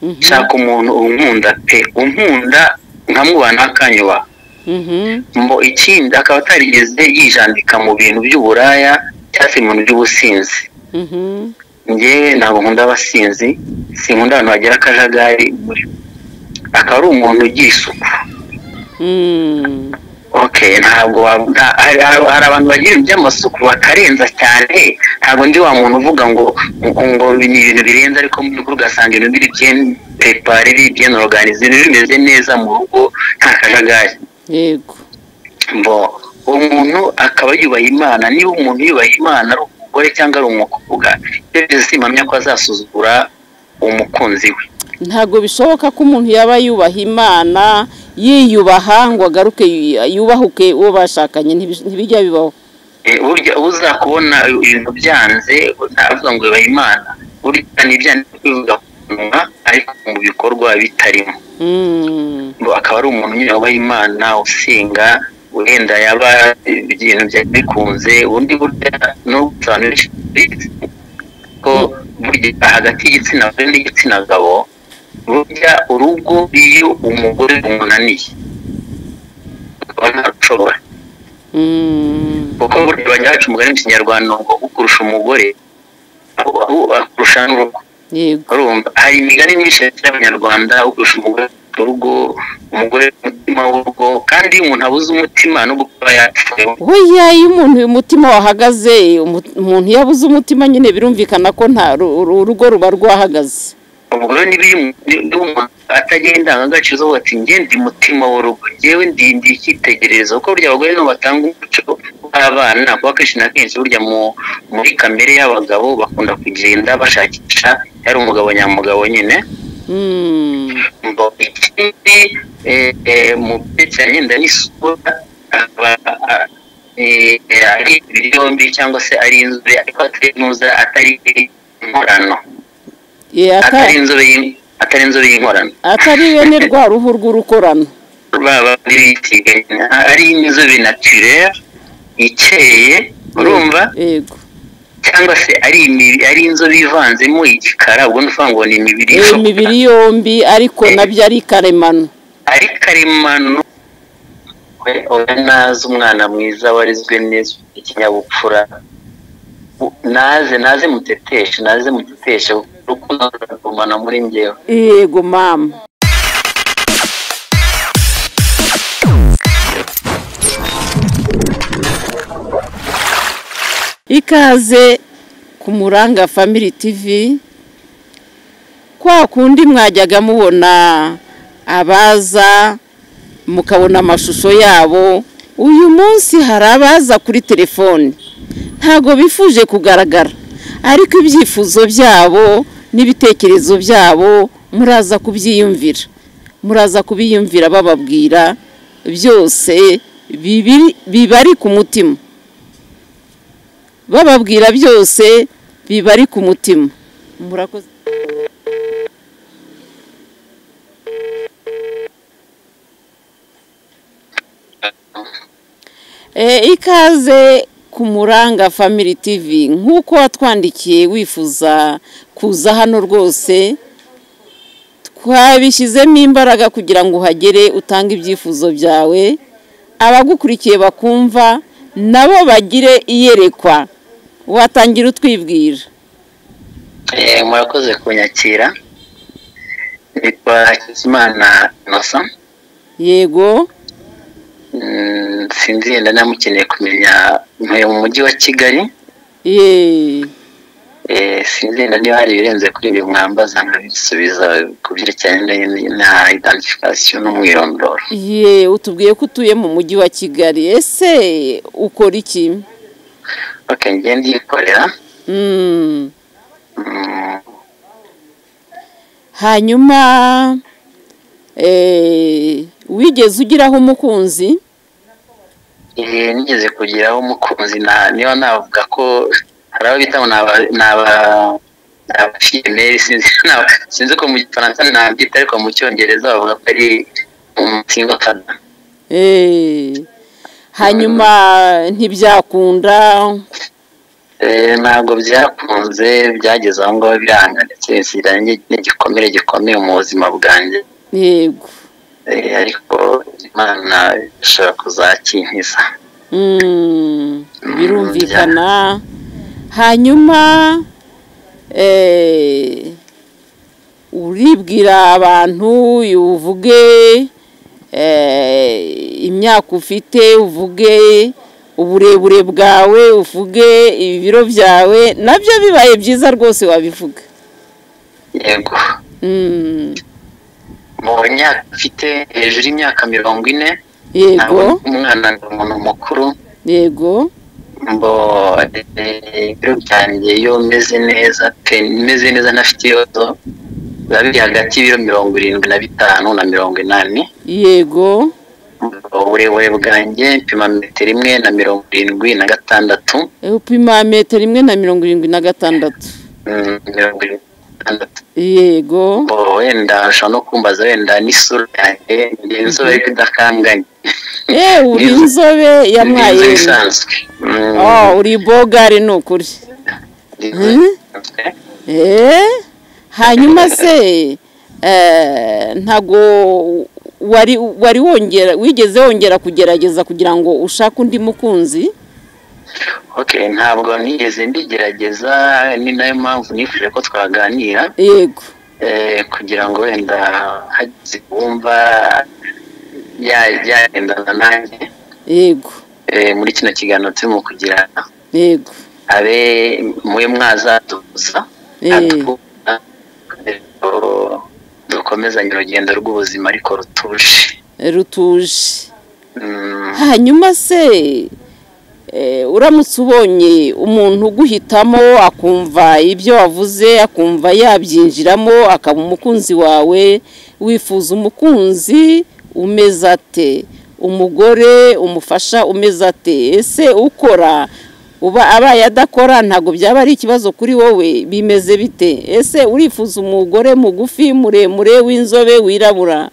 Nshaka umuntu unkunda pe, unkunda nkamubana akanyubaha. Mbo ikindi akaba atarigeze yijandika mu bintu by'uburaya cyangwa se mu bintu by'ubusinzi. Njyewe ntabwo nkunda abasinzi, sinkunda abantu bagira akajagari muri bo. Akaba ari umuntu ugira isuku. Okay, ntabwo hari abantu bagira ibintu by'amasuku bakarenza cyane. Ntabwo ndi wa muntu uvuga ngo ni ibintu birenze, ariko mu by'ukuri ugasanga ibintu biri bien préparé, biri bien organisé, ibintu bimeze neza mu rugo, nta kajagari. Yego. Mbo umuntu akaba yubaha Imana. Niba umuntu yubaha Imana ari umugore cyangwa ari umukobwa, ibyo byose simpamya ko azasuzugura umukunzi we. Ntabwo bishoboka ko umuntu yaba yubaha Imana, yiyubaha ngo agaruke yubahuke uwo bashakanye, ntibijya bibaho. Burya uzakubona ibintu byanze ntavuga ngo yubaha Imana, burya ni ibyanze kwivuga ku munwa ariko mu bikorwa bitarimo. Ngo akaba ari umuntu nyine wubaha Imana, usenga, wenda yaba ibintu byari bikunze. Ubundi burya n'ubwo abantu benshi ko burya hagati y'igitsina gore n'igitsina gabo, burya urugo iyo umugore umunaniye akaba ntarushobora. Kuko burya bajya baca umugani mu Kinyarwanda ngo ukurusha umugore akurusha n'urugo. Yego. Urumva hari imigani myinshi y'Abanyarwanda, ukurusha umugore urugo, umugore umutima w'urugo. Kandi iyo umuntu abuze umutima no gukora yapfuye. Oya, iyo umuntu umutima wahagaze, umuntu iyo abuze umutima nyine birumvikana ko nta urugo ruba rwahagaze. Ubwo rero niba iyo umuntu atagira indangagaciro zo kuvuga ati njye ndi mutima w'urugo, njyewe ndi icyitegererezo, kuko burya abagore nibo batanga umuco w'abana, kuko akenshi na kenshi burya muri kamere y'abagabo bakunda kugenda bashakisha yari umugabo nyamugabo nyine. Mbo ikindi mu byerekeranye n'isura, akaba ari imibiri yombi cyangwa se ari inzobe, ariko atari ntuza, atari inkorano. Atari inzobe atari inzobe y'inkorano, atari bene rwa ruhu rw'urukorano, baba bitiganya, ari inzobe naturelle ikeye, urumva? Yego. Cyangwa se ari ari inzobe ivanzemo igikara, ubwo ni ukuvuga ngo ni imibiri ishoboka. Imibiri yombi, ariko nabyo ari karemano. Ari karemano. Oya, naze umwana mwiza warizwe neza, ufite ikinyabupfura, naze naze muteteshe, naze muteteshe, urukundo ruragumana muri njyewe. Yego mama. Ikaze ku Muranga Family TV. Kwa kundi mwajyaga mubona abaza mukabona amashusho yabo, uyu munsi hari abaza kuri telefone, ntago bifuje kugaragara, ariko ibyifuzo byabo n'ibitekerezo byabo muraza kubyiyumvira, muraza kubiyumvira bababwira byose bibari ku mutima, bababwira byose bibari ku mutima. Murakoze. Ikaze ku Muranga Family TV. Nk'uko watwandikiye wifuza kuza hano rwose, twabishyizemo imbaraga kugira ngo uhagere utange ibyifuzo byawe, abagukurikiye bakumva nabo bagire iyerekwa. Watangira utwibwira. Murakoze kunyakira. Nitwa Hakizimana Innocent. Yego. Sinzi yenda namukeneye kumenya, ntuye mu mujyi wa Kigali. Sinzi yenda niba hari ibirenze kuri ibi mwambaza nkabisubiza ku byerekeranye na identification n'umwirondoro. Ye, utubwiye ko utuye mu mujyi wa Kigali, ese ukora iki? Okay, njye ndikorera. Hanyuma wigeze ugiraho umukunzi? Nigeze kugiraho umukunzi, niba navuga ko hari abo bita ngo ni abafiyemeri, sinzi ko mu Gifaransa nabyita, ariko mu Cyongereza bavuga ko ari umusingo kada. Hanyuma ntibyakunda? Ntabwo byakunze, byageze aho ngaho biranga, ndetse bisigira n'igikomere gikomeye mu buzima bwanjye. Yego. Ariko Imana ishobora kuzakinkiza. Birumvikana. Hanyuma uribwira abantu, uvuge imyaka ufite, uvuge uburebure bwawe, uvuge ibiro byawe, nabyo bibaye byiza rwose wabivuga. Yego. Mu myaka mfite hejuru y'imyaka 40. Yego. Umwana ni umuntu mukuru. Yego. Mbo ibiro byanjye iyo meze neza pe, meze neza ntafite ibibazo, biba biri hagati y'ibiro 75 na 80. Yego. Uburebure bwanjye mpima metero 1 na 76. Upima metero 1 na 76. 76. Yego. Wenda ushobora no kumbaza wenda n'isura yanjye, ni inzobe ariko idakanganye. Uri inzobe ya mwayeri. Uri bogari ni ukuri. Hanyuma se ntago wari wongera, wigeze wongera kugerageza kugira ngo ushake undi mukunzi? Okay, ntabwo nigeze mbigerageza, ni nayo mpamvu nifuje ko twaganira. Yego. Kugira ngo wenda hagize wumva yagendana nanjye. Yego. Muri kino kiganiro turimo kugirana. Yego. Abe mwe mwazaduza dukomezanye urugendo rw'ubuzima ariko rutuje. Rutuje. Hanyuma se uramutse ubonye umuntu uguhitamo, akumva ibyo wavuze, akumva yabyinjiramo, akaba umukunzi wawe, wifuza umukunzi umeze ate? Umugore umufasha umeze ate? Ese ukora uba abaye adakora ntabwo byaba ari ikibazo kuri wowe? Bimeze bite? Ese urifuza umugore mugufi, muremure, w'inzobe, wirabura?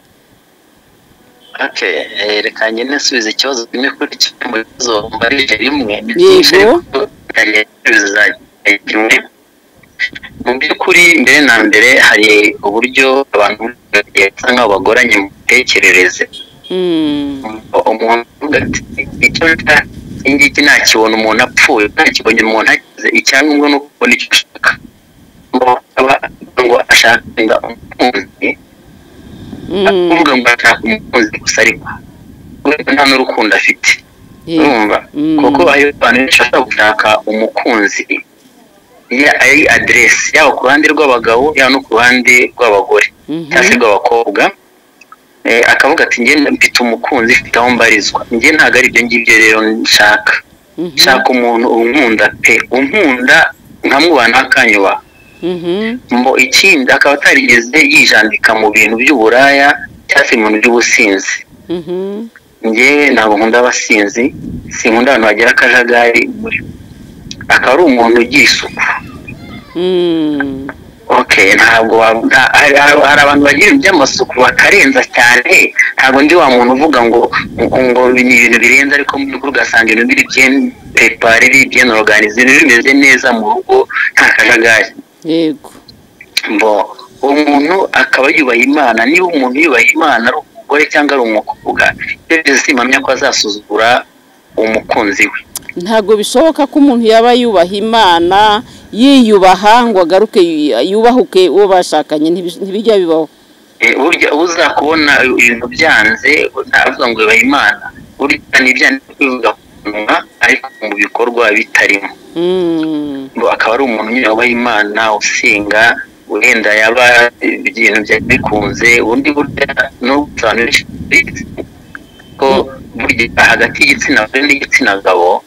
Okay, reka njye nsubize ikibazo kimwe kuri kimwe mu bibazo mbarije rimwe. Yego. Mu by'ukuri mbere na mbere hari uburyo abantu basa nkaho bagoranye mu mitekerereze. Umuntu icyo ngiki ntakibona umuntu apfuye, ntakibonye umuntu akize, icyangombwa ni ukubona icyo ashaka. Ngo ashaka umukunzi, kuvuga ngo ashaka umukunzi gusa, ariko nta n'urukundo afite. Urumva, kuko ayo abantu benshi bashobora gushaka umukunzi ari aderesi, yaba ku ruhande rw'abagabo yaba no ku ruhande rw'abagore cyangwa se rw'abakobwa, akavuga ati njye mfite umukunzi, mfite aho mbarizwa, njye ntabwo ari ibyo ngibyo rero nshaka. Nshaka umuntu unkunda pe, unkunda nkamwubaha ntakanyubaha. Mbo ikindi akaba atarigeze yijandika mu bintu by'uburaya cyangwa se mu bintu by'ubusinzi. Njyewe ntabwo nkunda abasinzi, sinkunda abantu bagira akajagari muri, akaba ari umuntu ugira isuku. Okay, ntabwo hari abantu bagira iby'amasuku bakarenza cyane. Ntabwo ndi wa muntu uvuga ngo ngo ni ibintu birenze, ariko mu by'ukuri ugasanga ibintu biri bien préparé, biri bien organisé, bimeze neza mu rugo, nta kajagari. Yego. Mbo umuntu akaba yubaha Imana. Niba umuntu yubaha Imana ari umugore cyangwa ari umukobwa, ibyo simpamya ko azasuzugura umukunzi we. Ntabwo bishoboka ko umuntu yaba yubaha Imana, yiyubaha ngo agaruke yubahuke uwo bashakanye, ntibijya bibaho. Burya uzakubona ibintu byanze ntavuga ngo yubaha Imana, burya ni ibyanze kubivuga ariko mu bikorwa bitarimo. Akaba ari umuntu nyine wubaha Imana, usenga, wenda yaba ibintu bikunze. Ubundi burya n'ubu ko burya hagati y'igitsina gore n'igitsina gabo,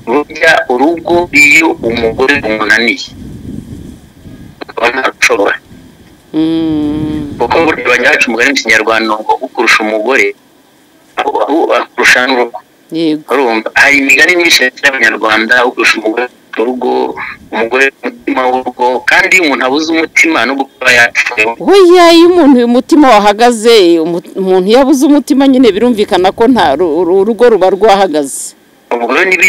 burya urugo iyo umugore umunaniye akaba ntarushobora. Kuko burya abanyacu umugani mu Kinyarwanda ngo ukurusha umugore akurusha n'urugo. Hari imigani myinshi y'Abanyarwanda, ukurusha umugore urugo, umugore umutima w'urugo. Kandi iyo umuntu abuze umutima no gukora yapfuye. Oya, iyo umuntu umutima wahagaze, umuntu yabuze umutima nyine birumvikana ko nta urugo ruba rwahagaze. Ubwo rero niba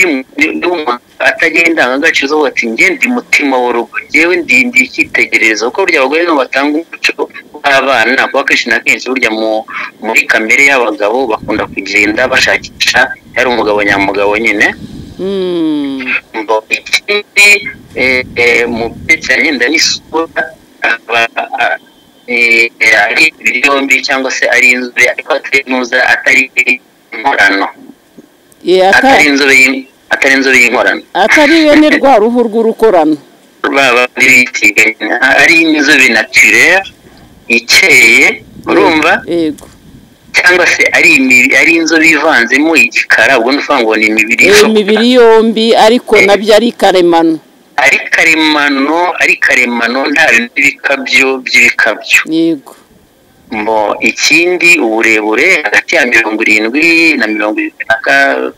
umuntu atagira indangagaciro zo ati njye ndi mutima w'urugo, njyewe ndi icyitegererezo, kuko burya abagore nibo batanga umuco w'abana, kuko akenshi na kenshi burya muri kamere y'abagabo bakunda kugenda bashakisha yari umugabo nyamugabo nyine. Ikindi mu byerekeranye n'isura ari imibiri yombi cyangwa se ari inzobe, ariko atari inkorano, atari inzobe y'inkorano, atari bene rwa ruhu rw'urukorano, ari inzobe naturelle ikeye, urumva? Yego. Cyangwa se ari inzobe ivanzemo igikara, ubwo ni ngo ni imibiri imibiri yombi, ariko nabyo ari karemano, ari karemano, ari karemano, nta bikabyo by'ibikabyo. Yego. Mbo ikindi uburebure hagati ya 70 na 70,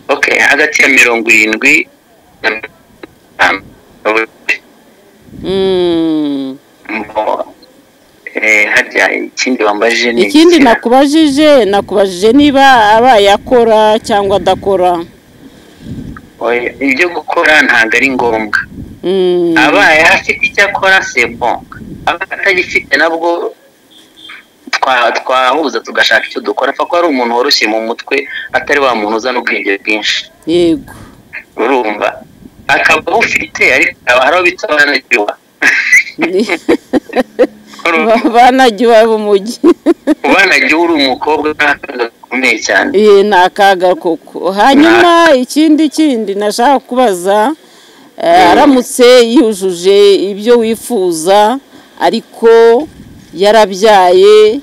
okay, hagati ya 70 na 50. Mbo harya ikindi wambajije ni ikindi nakubajije niba abaye akora cyangwa adakora. Ibyo gukora ntabwo ari ngombwa, abaye afite icyo akora c'est bon, abaye atagifite nabwo twahuza tugashaka icyo dukora, apfa ko ari umuntu woroshye mu mutwe, atari wa muntu uzana ubwenge bwinshi. Yego. Urumva akaba ufite, ariko hari aho bita banagiwa banagiwa b'umujyi, banagiwa uri umukobwa n'akaga gakomeye cyane. Ni akaga koko. Hanyuma ikindi nashaka kubaza, aramutse yujuje ibyo wifuza ariko yarabyaye,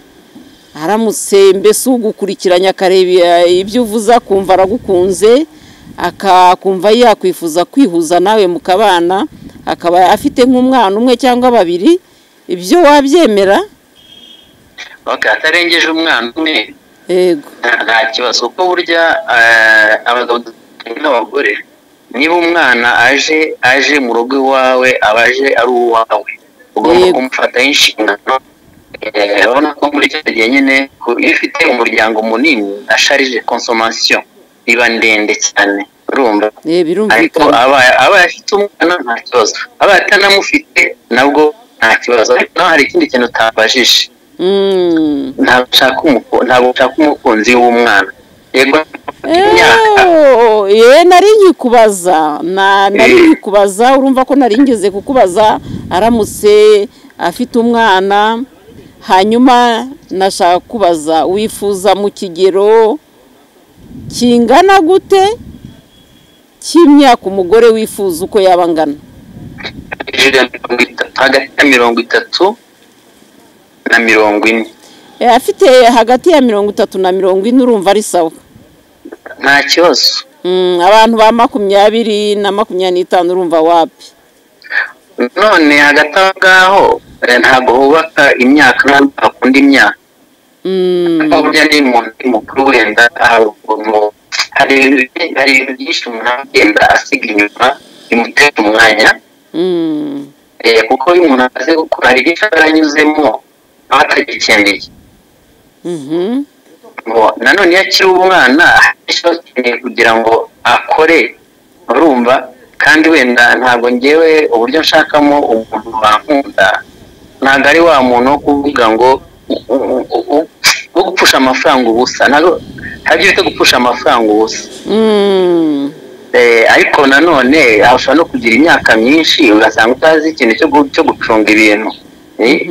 aramutse mbese ugukurikiranya akareba ibyo uvuze akumva aragukunze, akakumva yakwifuza kwihuza nawe mukabana, akaba afite nk'umwana umwe cyangwa babiri, ibyo wabyemera? Okay, atarengeje umwana umwe. Yego. Nta kibazo, kuko burya abagabo n'abagore, niba umwana aje mu rugo iwawe, aba aje ari uwawe, ugomba kumufata inshingano. Urabona ko muri icyo gihe nyine iyo ufite umuryango munini na charge consommation iba ndende cyane, urumva? Ariko abaye afite umwana nta kibazo, abaye atanamufite nabwo nta kibazo. Ariko naho hari ikindi kintu utabajije, ntabwo ushaka umukunzi w'umwana. Yego. Nari nkikubaza, nari nkikubaza, urumva ko nari ngeze kukubaza aramutse afite umwana. Hanyuma nashaka kubaza, wifuza mu kigero kingana gute cy'imyaka umugore wifuza uko yaba angana? Hagati ya 30 na 40. Afite hagati ya 30 na 40, urumva ari sawa? Nta kibazo. Abantu ba 20 na 25 urumva wapi? None hagati aho ngaho ntabwo hubaka imyaka, ntabwo hakunda imyaka. Burya ni umuntu mukuru wenda hari ibintu byinshi umuntu agenda asiga inyuma bimutera umwanya. Kuko iyo umuntu amaze gukura hari byinshi aba yaranyuzemo aba atagikeneye. Nanone iyo akiri umwana akeneye kugira ngo akore, urumva? Kandi wenda ntabwo ngewe uburyo nshakamo umuntu wankunda, ntabwo ari wa muntu wo kuvuga ngo wo gupfusha amafaranga ubusa, ntabwo bita gupfusha amafaranga ubusa. Ariko nanone ushobora no kugira imyaka myinshi ugasanga utazi ikintu cyo gucunga ibintu,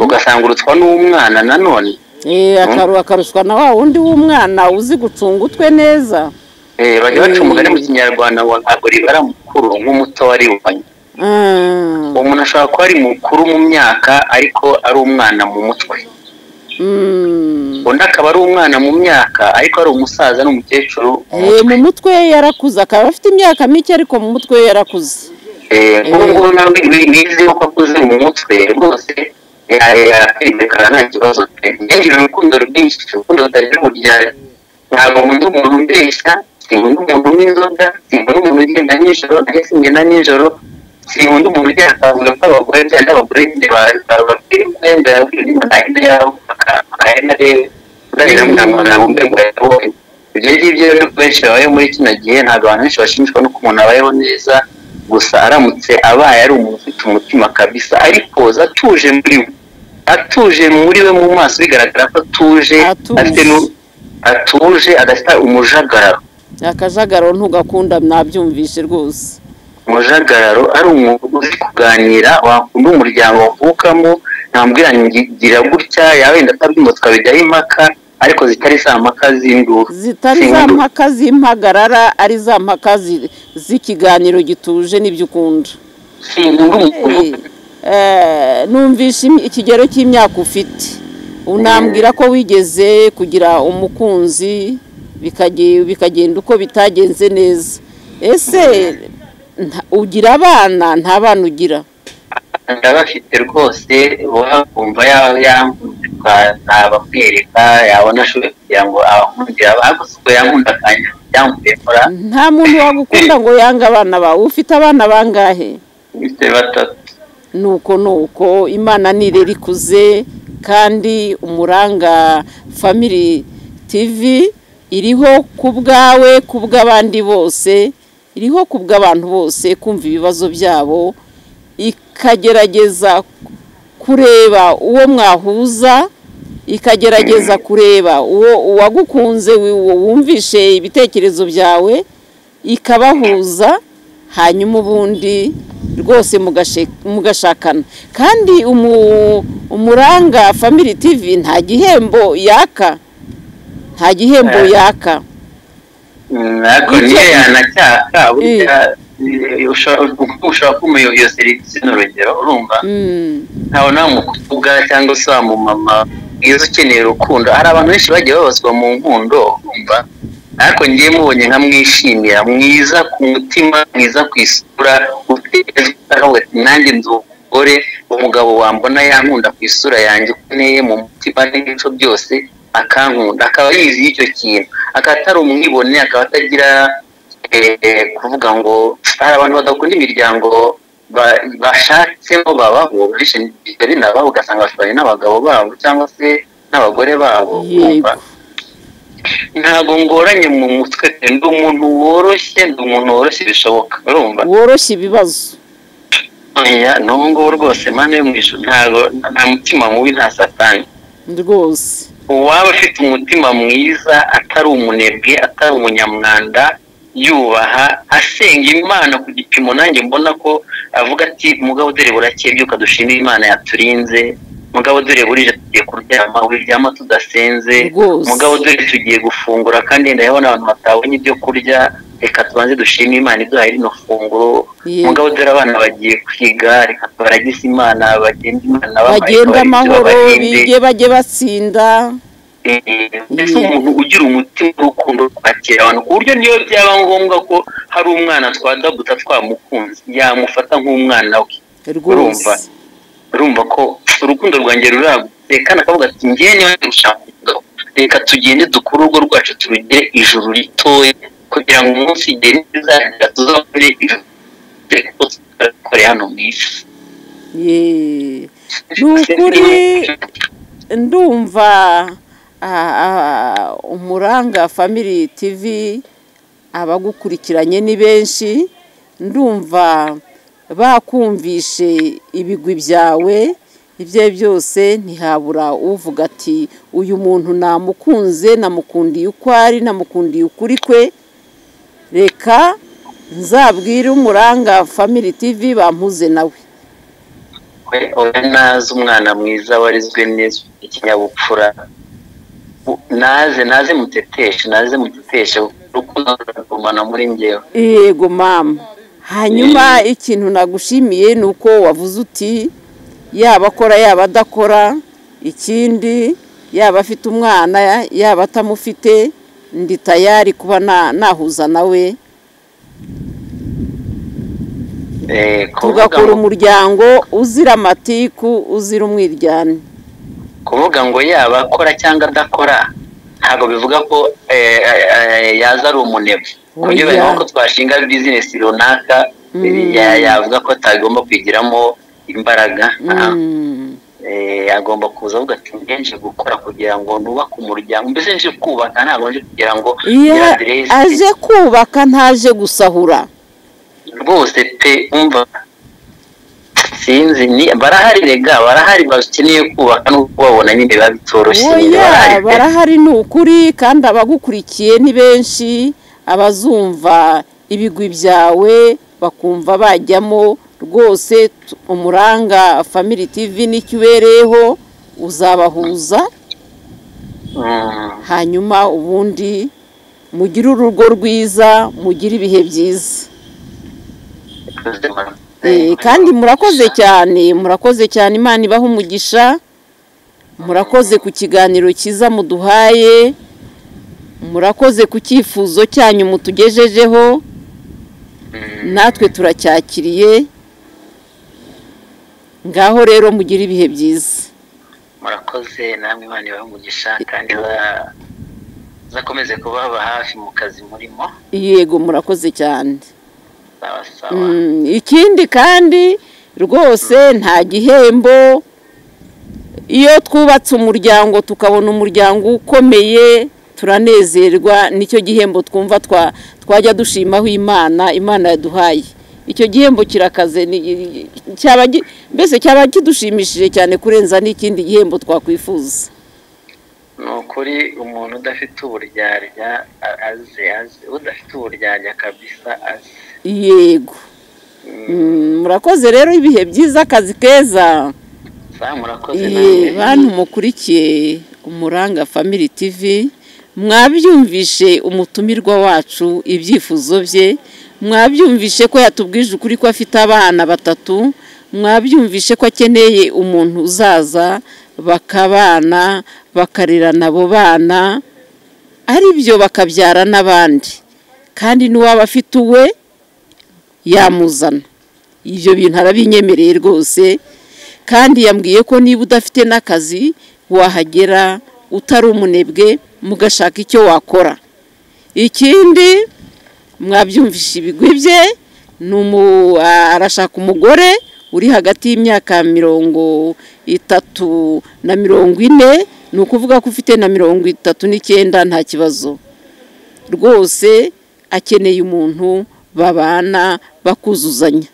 ugasanga urutswa n'umwana nanone. Akaruswa na wa wundi w'umwana uzi gucunga utwe neza. Bajya baca umugani mu Kinyarwanda ngo ntabwo ribara mukuru nk'umuto waribonye. Umuntu ashobora kuba ari mukuru mu myaka ariko ari umwana mu mutwe, undi akaba ari umwana mu myaka ariko ari umusaza n'umukecuru mu mutwe yarakuze, akaba afite imyaka mike ariko mu mutwe yarakuze. Nk'ubu ngubu nawe nizi ko akuze mu mutwe rwose, yakwimekana nta kibazo pe. Ngira urukundo rwinshi, urukundo rutagira uburyarya. Ntabwo nkunda umuntu umbeshya, sinkunda umuntu unywa inzoga, sinkunda umuntu ugenda nijoro, nanjye singenda nijoro, sinkunda umuntu ugenda akavuga ko abagore byenda abagore nyine bababwira imyenda yabo, bakahenda rero, ndarira ngo ntabwo mbe ngo yabonye. Ibyo ngibyo rero benshi babayeho muri kino gihe, ntabwo abantu benshi bashimishwa n'uko umuntu abayeho neza gusa, aramutse abaye ari umuntu ufite umutima kabisa, arikoza atuje muri we, atuje muri we mu maso bigaragara ko atuje, afite atuje, adafite umujagararo. Akajagaro ntugakunda, nabyumvishe rwose. Umujagararo, ari umuntu uzi kuganira, wakunda umuryango wavukamo, ntambwira ngira gutya, yawenda atabyumva tukabijyaho impaka, ariko zitari za mpaka z'induru, zitari za mpaka z'impagarara, ari za mpaka z'ikiganiro gituje n'ibyo ukunda. Numvishe ikigero cy'imyaka ufite, unambwira ko wigeze kugira umukunzi bikagenda uko bitagenze neza. Ese ugira abana? Nta bana ugira? Ndabafite rwose, bumva yababwereka, yabona ashoboye kugira ngo abankundire, ariko yankunda akanya yankundira. Nta muntu wagukunda ngo yange abana bawe. Ufite abana bangahe? Mfite 3. Nuko nuko Imana nirera ikuze, kandi Umuranga Family TV iriho ku bwawe, ku bw'abandi bose, iriho ku bw'abantu bose, kumva ibibazo byabo, ikagerageza kureba uwo mwahuza, ikagerageza kureba uwo uwagukunze, wumvishe ibitekerezo byawe, ikabahuza, hanyuma ubundi rwose mugashakana. Kandi Umuranga Family TV nta gihembo yaka, nta gihembo yaka. Ntabwo niyo yanacyaka, burya ushobora kumuha iyo serivisi, ni urugero, urumva ntabona umukobwa cyangwa se wa mumama mwiza ukeneye urukundo. Hari abantu benshi bagiye babazwa mu nkundo, urumva, ariko ngiye mubonye nkamwishimira, mwiza ku mutima, mwiza ku isura, nanjye nzi umugore, umugabo wambona yankunda ku isura yanjye ukeneye mu mutima n'imico byose, akankunda, akaba yizi icyo kintu, akaba atari umwibone, akaba atagira kuvuga ngo hari abantu badakunda imiryango bashatsemo babaho, binabaho ugasanga bashwanye n'abagabo babo cyangwa se n'abagore babo. Ntabwo ngoranye mu mutwe, ndi umuntu woroshye, ndi umuntu woroshye bishoboka, urumva, woroshye ibibazo. N'ubu ngubu rwose Mana yo mu ijuru, ntabwo nta mutima mubi, nta satani rwose. Uwaba afite umutima mwiza, atari umunebwe, atari umunyamwanda, yubaha, asenga Imana ku gipimo nanjye mbona ko avuga ati mugabo dore burakeye, byuka dushimire Imana yaturinze, mugabo dore burije tugiye kuryama, uryama tudasenze, mugabo dore tugiye gufungura kandi ndabona abantu batabonye ibyo kurya, reka tubanze dushime Imana iduhaye rino funguro, mugabo dore abana bagiye kwiga, reka tubaragize Imana, bagende Imana, bagende amahoro, bige bajye batsinda. Mbese umuntu ugira umutima w'urukundo kwakira abantu, ku buryo niyo byaba ngombwa ko hari umwana twadabuta twamukunze, yamufata nk'umwana we. Urumva ko urukundo rwanjye ruragutse, kandi akavuga ati ngiye niba gushaka umugabo, reka tugende dukore urugo rwacu, turugire ijuru ritoya, kugira ngo umunsi igihe nizagera tuzakore ijuru hano mu isi. Ni ukuri ndumva Umuranga Family TV abagukurikiranye ni benshi, ndumva bakumvishe ibigwi byawe, ibyo byose ntihabura uvuga ati uyu muntu namukunze, namukundiye uko ari, namukundiye ukuri kwe, reka nzabwire Umuranga Family TV bampuze nawe. Naze umwana mwiza warizwe neza, ikinyabupfura, naze muteteshe, naze muteteshe, urukundo rugumana muri njyewe. Yego mama. Hanyuma ikintu nagushimiye ni uko wavuze uti yaba akora yaba adakora, ikindi yaba afite umwana yaba atamufite, ndi tayari kuba nahuza nawe, tugakora umuryango uzira amatiku, uzira umwiryane. Kuvuga ngo yaba akora cyangwa adakora ntabwo bivuga ko yaza ari umunebwe. Kugira ngo twashinga business runaka yavuga ko atagomba kwigiramo imbaraga. Agomba kuza avuga ati nje gukora kugira ngo nubake umuryango, mbese nje kubaka, ntabwo nje kugira ngo aje kubaka, ntaje gusahura rwose pe. Umva sinzi ni barahari rega, barahari bakeneye kubaka no kubabona nyine biba bitoroshye. Barahari ni ukuri, kandi abagukurikiye ni benshi, abazumva ibigwi byawe bakumva bajyamo rwose. Umuranga Family TV nicyo ubereyeho, uzabahuza hanyuma ubundi mugire urugo rwiza, mugire ibihe byiza. Kandi murakoze cyane, murakoze cyane, Imana ibahe umugisha. Murakoze ku kiganiro cyiza muduhaye, murakoze ku cyifuzo cyanyu mutugejejeho, natwe turacyakiriye. Ngaho rero mugire ibihe byiza. Murakoze namwe, Imana ibahe umugisha kandi bazakomeze kubaba hafi mu kazi murimo. Yego murakoze cyane. Ikindi kandi rwose nta gihembo, iyo twubatse umuryango tukabona umuryango ukomeye turanezerwa, nicyo gihembo twumva twajya dushimaho Imana, Imana yaduhaye. Icyo gihembo kirakaze, mbese cyaba kidushimishije cyane kurenza n'ikindi gihembo twakwifuza. Ni ukuri umuntu udafite uburyarya aze, udafite uburyarya kabisa aze. Yego murakoze rero, ibihe byiza, akazi keza. Bantu mukurikiye Umuranga Family TV, mwabyumvishe umutumirwa wacu ibyifuzo bye, mwabyumvishe ko yatubwije ukuri ko afite abana batatu, mwabyumvishe ko akeneye umuntu uzaza bakabana bakarerana abo bana, ari byo bakabyara n'abandi, kandi n'uwaba afite uwe yamuzana. Ibyo bintu arabinyemereye rwose, kandi yambwiye ko niba udafite n'akazi wahagera utari umunebwe mugashaka icyo wakora. Ikindi mwabyumvishe ibigwi bye, arashaka umugore uri hagati y'imyaka 30 na 40, ni ukuvuga ko ufite na 39 nta kibazo rwose. Akeneye umuntu babana bakuzuzanya.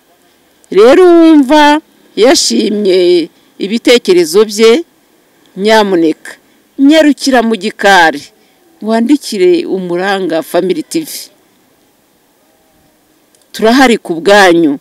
Rero wumva yashimye ibitekerezo bye, nyamuneka nyarukira mu gikari wandikire Umuranga Family TV, turahari ku bwanyu.